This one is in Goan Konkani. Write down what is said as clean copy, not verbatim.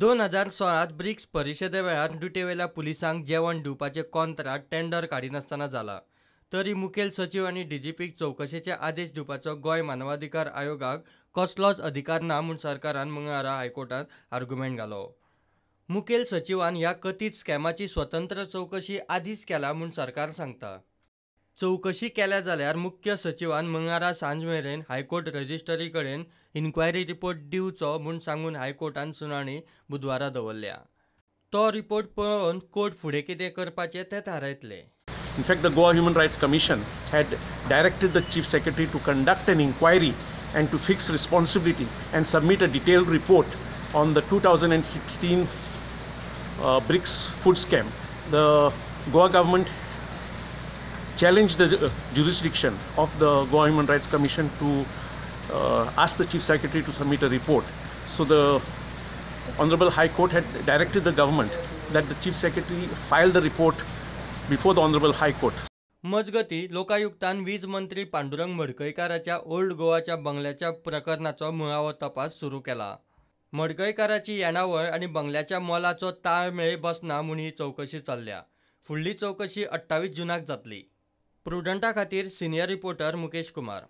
2016 ब्रिक्स परिशदे वेळार ड्युटेवेल्या पुलिसांक जेवण दिवपाचें कॉन्त्राट टेंडर काडिनासतना जाला. तरी मुखेल सचीव आनी डीजीपीक चवकशेचे आदेश दिवपाचो गोंय मानवाधिकार आयोगाक कसलोच अधिकार ना म्हूण सरकारान मंगळारा हायकोर्टांत आर्ग्युमेंट घालो. मुखेल सचिवान ह्या कथीत स्कॅमाची स्वतंत्र चवकशी आदींच केला म्हूण सरकार सांगता. चवकशी केल्या जाल्यार मुख्य सचिवान मंगळारा सांज मेरेन हायकोर्ट रजिस्ट्री कडेन इन्क्वायरी रिपोर्ट दिवचो म्हूण सांगून हायकोर्टान सुनावणी बुधवारा दवरल्या. तो रिपोर्ट पळोवन कोर्ट फुडें कितें करपाचें तें थारायतले. In fact, the Goa Human Rights Commission had directed the Chief Secretary to conduct an inquiry and to fix responsibility and submit a detailed report on the 2016 BRICS food scam. The Goa government challenged the jurisdiction of the Goa Human Rights Commission to ask the Chief Secretary to submit a report. So the Honorable High Court had directed the government that the Chief Secretary file the report before the Honorable High Court. मजगती लोकायुक्तान वीज मंत्री पांडुरंग मडकयकाराच्या ओल्ड गोवाच्या बंगल्याच्या प्रकरणाचो मुळावो तपास सुरू केला. मडकयकाराची येणावळ आनी बंगल्याच्या मोलाचो ताळमेळ बसना म्हूण ही चवकशी चल्ल्या. फुडली चवकशी 28 जुनाक जातली. प्रुडंटा खातीर सिनियर रिपोर्टर मुकेश कुमार.